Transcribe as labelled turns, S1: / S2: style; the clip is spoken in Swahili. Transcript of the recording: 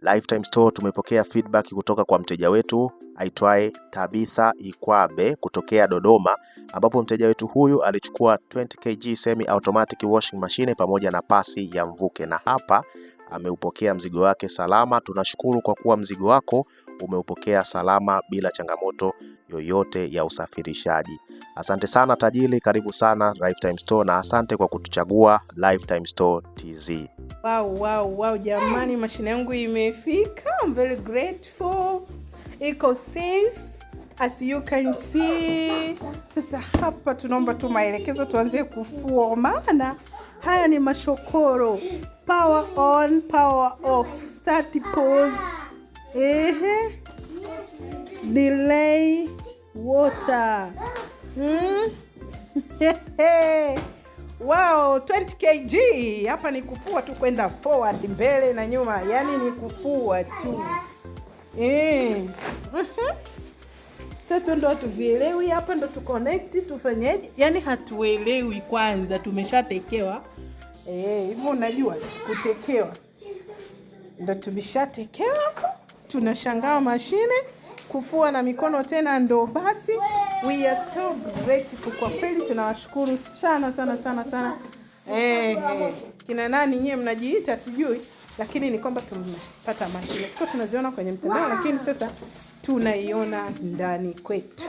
S1: Lifetime Store tumepokea feedback kutoka kwa mteja wetu aitwaye Tabitha Ikwabe kutokea Dodoma, ambapo mteja wetu huyu alichukua 20 kg semi automatic washing machine pamoja na pasi ya mvuke, na hapa ameupokea mzigo wake salama. Tunashukuru kwa kuwa mzigo wako umeupokea salama bila changamoto yoyote ya usafirishaji. Asante sana tajiri, karibu sana Lifetime Store na asante kwa kutuchagua Lifetime Store TZ.
S2: Wow, jamani, mashine yangu imefika. I'm very grateful. Iko safe as you can see. Sasa hapa tunaomba tu maelekezo tuanze kufua, maana haya ni mashokoro. Power on, power off, start, pause. Ehe. Delay water. Wow, 20 kg hapa ni kufua tu kwenda forward, mbele na nyuma, yani ni kufua tu eh. Sasa ndo hatuvielewi hapa, ndo tu connect tufanyeje? Yani hatuelewi kwanza, tumeshatekewa eh, hivyo unajua kutekewa, ndo tumeshatekewa hapo, tunashangaa mashine kufua na mikono tena, ndo basi. We are so grateful kwa kweli, tunawashukuru sana sana sana sana. Eh, kina nani nyie mnajiita sijui, lakini ni kwamba tumepata mashine, tuko tunaziona kwenye mtandao, lakini sasa tunaiona ndani kwetu.